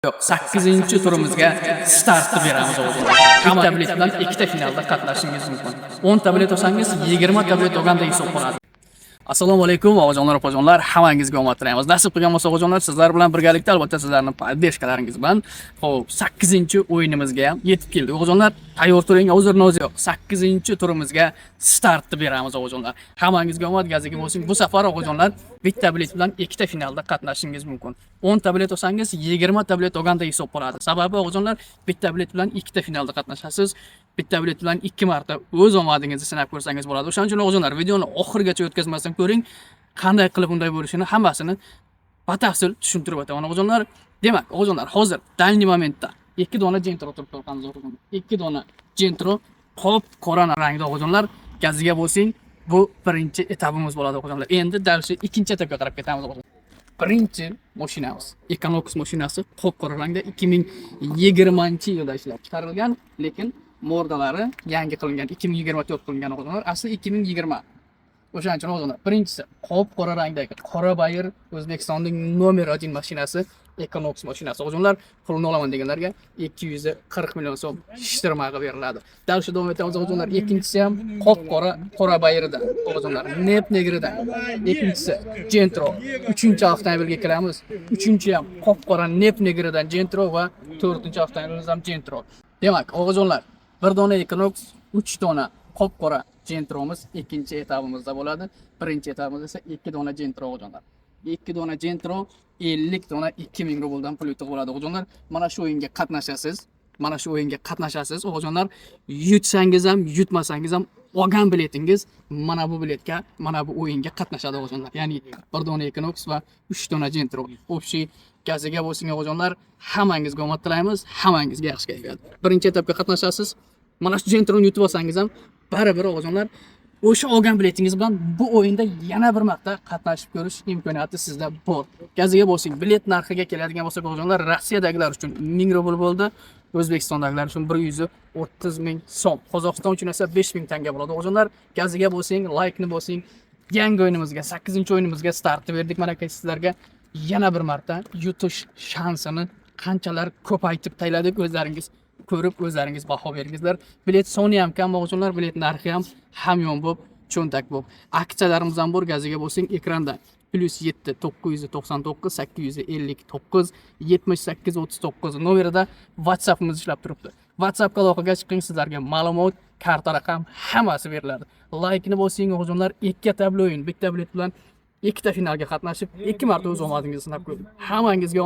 Yo'q, 8-turimizga startni beramiz, o'g'lim. Bitta bilet bilan ikkita finalda qatnashishingiz mumkin. 10 ta bilet olsangiz, 20 ta bilet olgandek hisob qoladi. Assalomu alaykum, og'ajonlar, opajonlar, hammangizga omad tilaymiz. Nasib qilgan bo'lsa, og'ajonlar, sizlar bilan birgalikda, albatta, sizlarning поддержка laringiz bilan, xo'p, 8-o'yinimizga ham yetib keldik. Og'ajonlar, tayyor turing, hozir nozi yo'q. 8-turimizga startni beramiz, og'ajonlar. Hammangizga omad, gaziga bo'lsin. Bu safar, og'ajonlar, bitta bilet bilan ikkita finalda qatnashishingiz mumkin. 10 ta bilet olsangiz, 20 ta bilet olgandek hisob qoladi. Sababi, og'ajonlar, bitta bilet bilan ikkita finalda qatnashasiz. Bitta bilet bilan ikki marta o'z omadingizni sinab ko'rsangiz bo'ladi. O'shaning uchun, og'ajonlar, videoni oxirigacha o'tkazmasdan ko'ring, qanday qilib unday bo'lishini hammasini batafsil tushuntirib o'taman, og'ajonlar. Demak, og'ajonlar, hozir данный момент da ikki dona Gentra turibdi orqamizda, og'ajonlar. Ikki dona Gentra qop qora rangda, og'ajonlar, gaziga bo'lsang, bu birinchi etapimiz bo'ladi, og'ajonlar. Endi дальше ikkinchi etapga qarab ketamiz, og'ajonlar. Birinchi mashinamiz Equinox mashinasi, qop qora rangda, 2020 yilda ishlab chiqarilgan, lekin морда lari yangi qilingan, 2024 qilingan, og'ajonlar, asli 2020. O'shaning uchun, og'ajonlar, birinchisi qop qora rangdagi qora bayir, O'zbekistonning номер 1 mashinasi Equinox mashinasi, og'ajonlar, pulini olaman deganlarga 240 million so'm shishtirmag'i beriladi. Дальше davom etamiz, og'ajonlar. Ikkinchisi ham qop qora, qora bayirida, og'ajonlar, nep negridan. Ikkinchisi Gentra. Uchinchi avtomobilga kiramiz. Uchinchi ham qop qora nep negridan Gentra va to'rtinchi avtomobilimiz ham Gentra. Demak, og'ajonlar, bir dona Equinox, uch dona qop qora Gentromiz ikkinchi etapimizda bo'ladi. Birinchi etapimizda esa ikki dona Gentra, og'ajonlar. Ikki dona Gentra, 50 dona 2000 rubldan pul yutuq bo'ladi, og'ajonlar. Mana shu o'yinga qatnashasiz. Mana shu o'yinga qatnashasiz, og'ajonlar. Yutsangiz ham, yutmasangiz ham olgan biletingiz mana bu biletga, mana bu o'yinga qatnashadi, og'ajonlar. Ya'ni bir dona Equinox va uch dona Gentra. Общий gaziga bo'lsin, og'ajonlar. Hammangizga omad tilaymiz, hammangizga yaxshi kayfiyat. Birinchi etapga qatnashasiz. Mana shu Gentroni yutib olsangiz ham baribir, og'ajonlar, o'sha olgan biletingiz bilan bu o'yinda yana bir marta qatnashib ko'rish imkoniyati sizda bor. Gaziga bo'lsin. Bilet narxiga keladigan bo'lsak, og'ajonlar, Rossiyadagilar uchun 1000 rubl bo'ldi. O'zbekistondagilar uchun 130 ming so'm. Qozog'iston uchun esa 5000 tanga bo'ladi. Og'ajonlar, gaziga bo'lsing, laykni bosing. Yangi o'yinimizga, 8-o'yinimizga startni berdik. Mana sizlarga yana bir marta yutish shansini qanchalar ko'paytib tayladik, o'zlaringiz ko'rib, o'zlaringiz baho beringizlar. Bilet soni ham kam, og'ajonlar, bilet narxi ham hamyon bo'lib, cho'ntak bo'lib. Aksiyalarimiz ham bor, gaziga bo'lsang, ekranda +7 999 859 78 39 nomerida WhatsAppimiz ishlab turibdi. WhatsAppga aloqaga chiqing, sizlarga ma'lumot, karta raqam hammasi beriladi. Laykni bosing, og'ajonlar, ikki etapli o'yin, bitta bilet bilan ikkita finalga qatnashib, ikki marta o'z omadingizni sinab ko'ring. Hammangizga